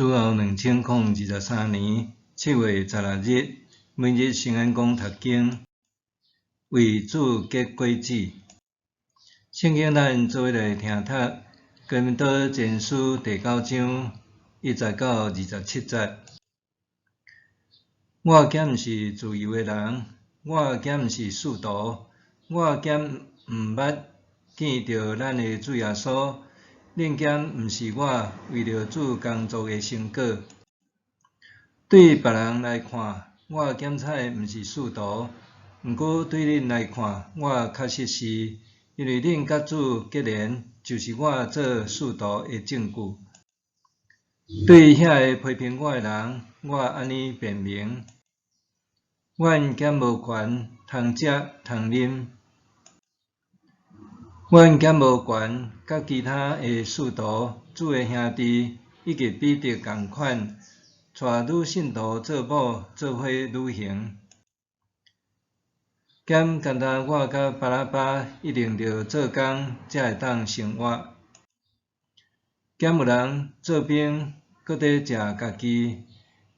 主後2023年7月16日，每日聖言講讀經，為主結果子。聖經咱做伙來聽讀《哥林多前書》第九章1節到27節。我敢毋是自由的人？我敢毋是使徒？我敢毋捌見著咱的主耶穌？恁敢毋是我為著主工作的成果？對別人來看，我減彩毋是使徒，毋過對恁來看，我確實是，因為恁佮主結連，就是我做使徒的證據。對遐个批評我的人，我按呢辯明：阮敢無權通食通啉？阮敢無權佮其他的使徒、主的兄弟以及彼得仝款，帶女信徒做某做伙旅行？敢干焦我佮巴拿巴一定著做工才會當生活？敢有人做兵，閣佇食家己？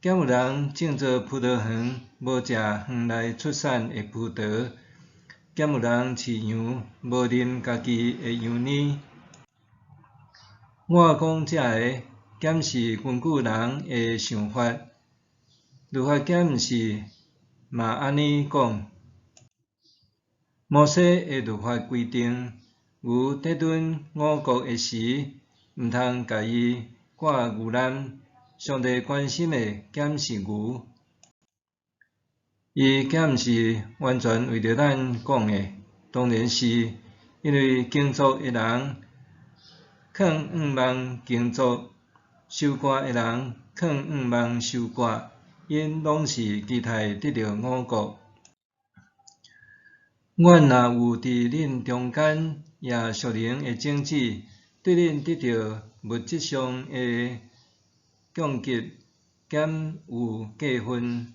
敢有人種做葡萄園，無食園內出產的葡萄？敢有人飼羊，無啉家己的羊奶？我講這个，敢是根據人的想法？律法敢毋是嘛按呢講？摩西的律法規定，牛佇崙五穀的時，毋通共伊掛牛欄。上帝關心的敢是牛？伊敢毋是完全為著咱講的？當然是，因為耕作的人囥向望耕作，收割的人囥向望收割，𪜶攏是期待得著五穀。阮若有佇恁中間掖屬靈的種子，對恁得著物質上的供給，敢有過分？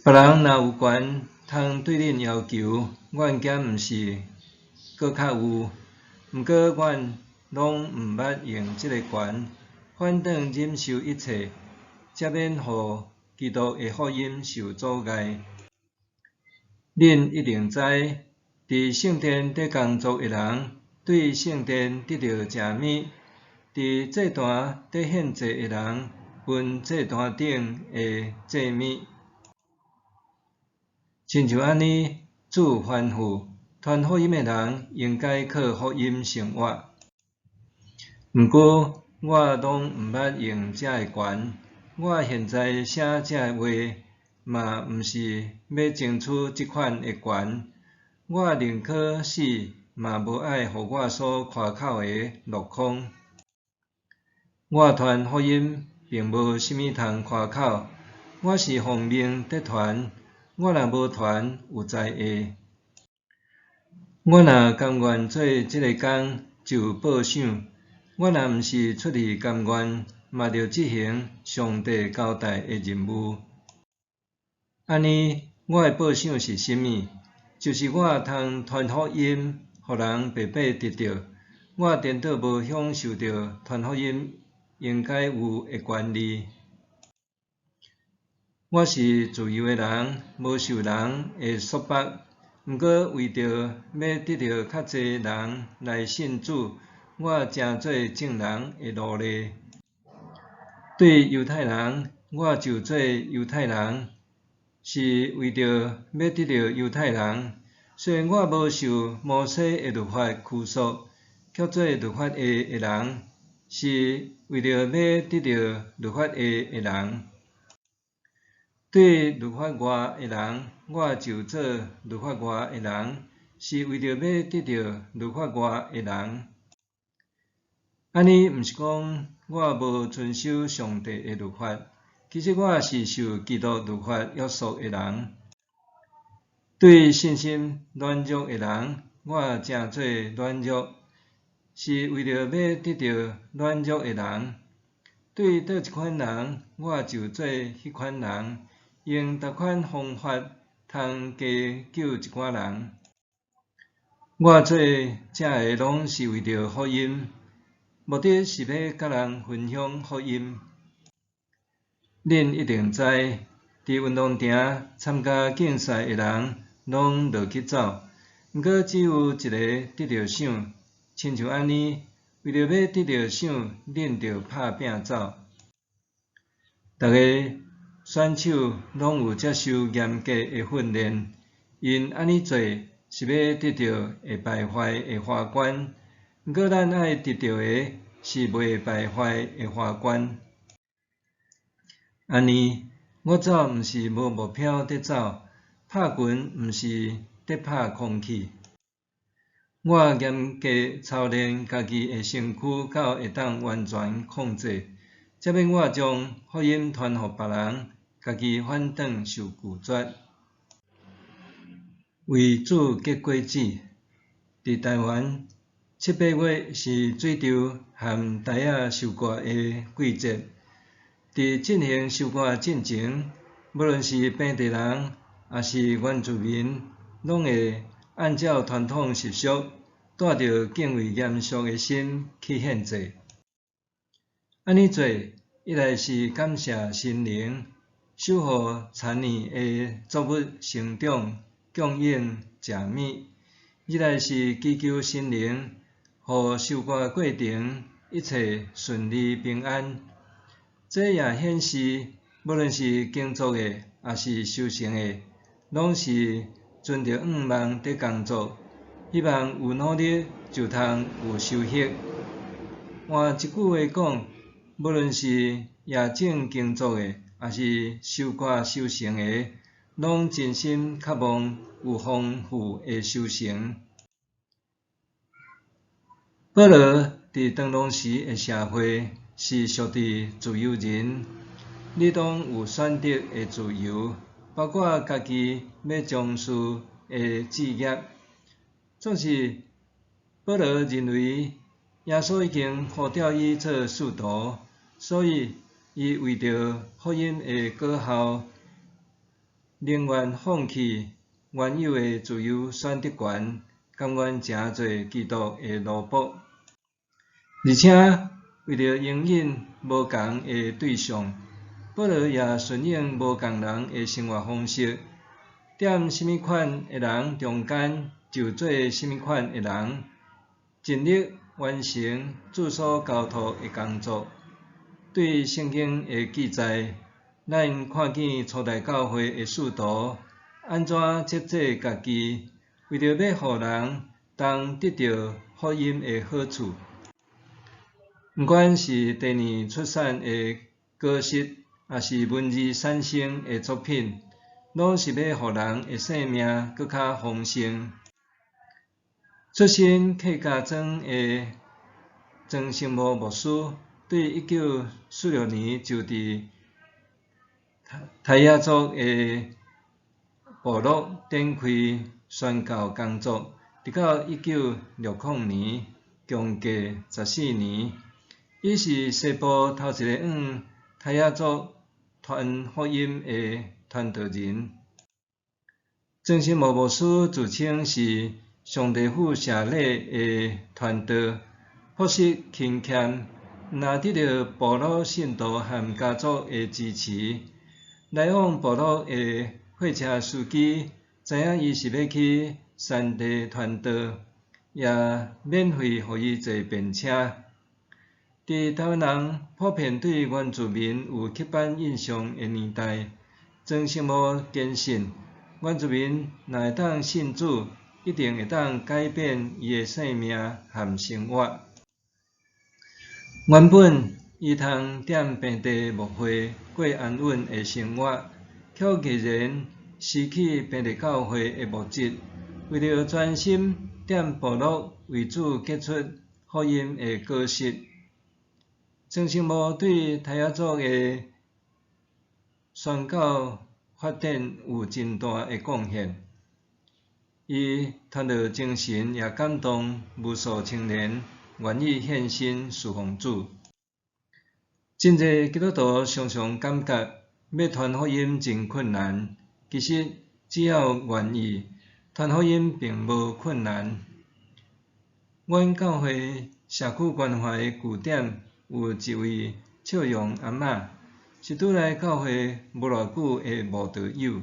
別人若有權通對恁要求，阮敢毋是閣較有？毋過阮攏毋捌用這个權，反轉忍受一切，才免予基督的福音受阻礙。恁一定知，佇聖殿佇工作的人，對聖殿得著食物；佇祭壇佇獻祭的人，分祭壇頂的祭物。親像按呢，主吩咐，傳福音的人應該靠福音生活。毋過，我攏毋捌用這个權。我現在寫這个話，嘛毋是欲爭取這款的權。我寧可死，嘛無愛予我所誇口的落空。我傳福音，並無啥物通誇口，我是奉命佇傳。我若無傳，有災厄。我若甘願做這个工，就有報賞。我若毋是出自甘願，嘛著執行上帝交代的任務。按呢，我的報賞是啥物？就是我通傳福音，予人白白得著。我顛倒無享受著傳福音應該有的權利。我是自由的人，無受人的束縛。毋過為著欲得著較濟人來信主，我成做眾人的奴隸。對猶太人，我就做猶太人，是為著欲得著猶太人。雖然我無受摩西的律法拘束，卻做律法下的人，是為著欲得著律法下的人。對律法外的人，我就做律法外的人，是為著欲得著律法外的人。按呢，毋是講我無遵守上帝的律法，其實我是受基督律法約束的人。對信心軟弱的人，我成做軟弱，是為著欲得著軟弱的人。對佗一款人，我就做彼款人，用逐款方法通加救一寡人。我做這个攏是為著福音，目的是欲佮人分享福音。恁一定知，佇運動場參加競賽的人攏落去走，毋過只有一個得著賞。親像按呢，為著欲得著賞，恁著拍拚走。逐个選手攏有接受嚴格的訓練，𪜶按呢做是欲得著會敗壞的花冠，毋過咱愛得著的是袂敗壞的花冠。按呢，我走毋是無目標佇走，拍拳毋是佇拍空氣。我嚴格操練家己的身軀到會當完全控制，才欲我將福音傳予別人，家己反轉受拒絕。為主結果子，佇台灣七八月是水稻和台仔收割的季節。佇進行收割進前，無論是平地人抑是原住民，攏會按照傳統習俗，帶著敬畏嚴肅的心去獻祭。按呢做，一來是感謝神靈守護田裡的作物成長、供應食物；二來是祈求神靈，予收割過程一切順利平安。這也顯示，無論是耕作的，抑是收成的，攏是存著向望佇工作，希望有努力就通有收穫。換一句話講，無論是野種耕作的，抑是收割收成的，攏真心渴望有豐富的收成。保羅佇當當時的社會是屬佇自由人，你當有選擇的自由，包括家己欲從事的志業。總是保羅認為耶穌已經呼召伊做使徒，所以伊為著福音的果效，寧願放棄原有的自由選擇權，甘願成做基督的奴僕。而且為著引誘無仝的對象，保羅也順應無仝人的生活方式，踮啥物款的人中間就做啥物款的人，盡力完成主所交託的工作。對聖經的記載，咱看見初代教會的使徒按怎節制家己，為著欲予人通得著福音的好處。毋管是地裡出產的果實，抑是文字產生的作品，攏是欲予人的生命閣較豐盛。出身客家莊的莊成模牧師，對1946年就佇泰雅族的部落展開宣教工作，直到1960年，共計14年。伊是西部頭一个往泰雅族傳福音的傳道人。莊成模牧師自稱是上帝府社禮的傳道，樸實勤儉，毋但得著部落信徒和家族的支持。來往部落的貨車司機知影伊是欲去山地傳道，也免費予伊坐便車。佇台灣人普遍對原住民有刻板印象的年代，莊成模堅信原住民若會當信主，一定會當改變伊的生命和生活。原本伊通踮平地牧會過安穩的生活，卻毅然辭去平地教會的牧職，為著專心踮部落為主結出福音的果實。莊成模對泰雅族的宣教發展有真大的貢獻，伊傳道精神也感動無數青年願意獻身事奉主。真濟基督徒常常感覺欲傳福音真困難，其實只要願意，傳福音並無困難。阮教會社區關懷據點有一位笑容阿嬤，是拄來教會無偌久的慕道友。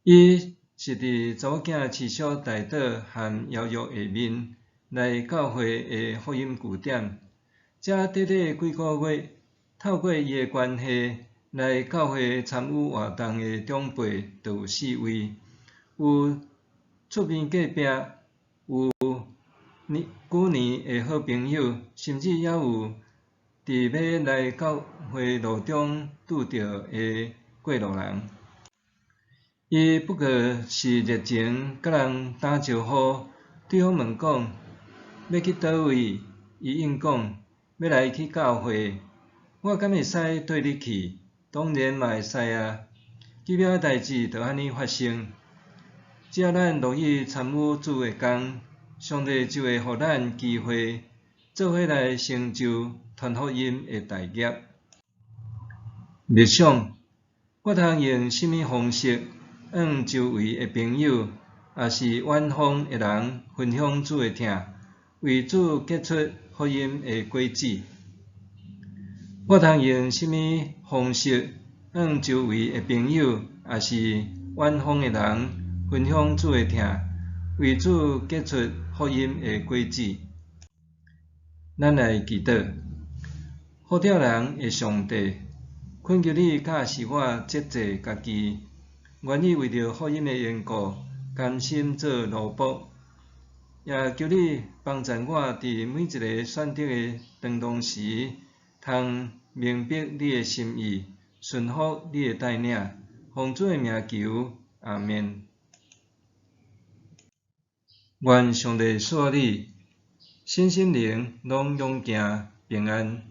伊是佇查某囝持續代禱和邀約下面來教會的福音據點。這短短幾个月，透過伊的關係來教會參與活動的長輩就有四位，有厝邊隔壁，有年舊年的好朋友，甚至猶有佇欲來教會路中拄著的過路人。伊不過是熱情佮人打招呼，對方問講欲去佗位，伊應講欲來去教會，我敢會使綴你去？當然嘛會使啊！奇妙的代誌就按呢發生。只要咱樂意參與主的工，上帝就會予咱機會，做伙來成就傳福音的大業。默想，我通用啥物方式，向周圍的朋友，抑是遠方的人分享主的疼，為主結出福音的果子？我通用啥物方式，向周圍的朋友，抑是遠方的人分享主的疼，為主結出福音的果子？咱來祈禱，呼召人的上帝，懇求你教示我節制家己，願意為著福音的緣故，甘心做奴僕。也求你幫助我佇每一个選擇的當中時，通明白你的心意，順服你的帶領。奉主的名求，阿們。願上帝賜予你，身心靈攏勇健平安。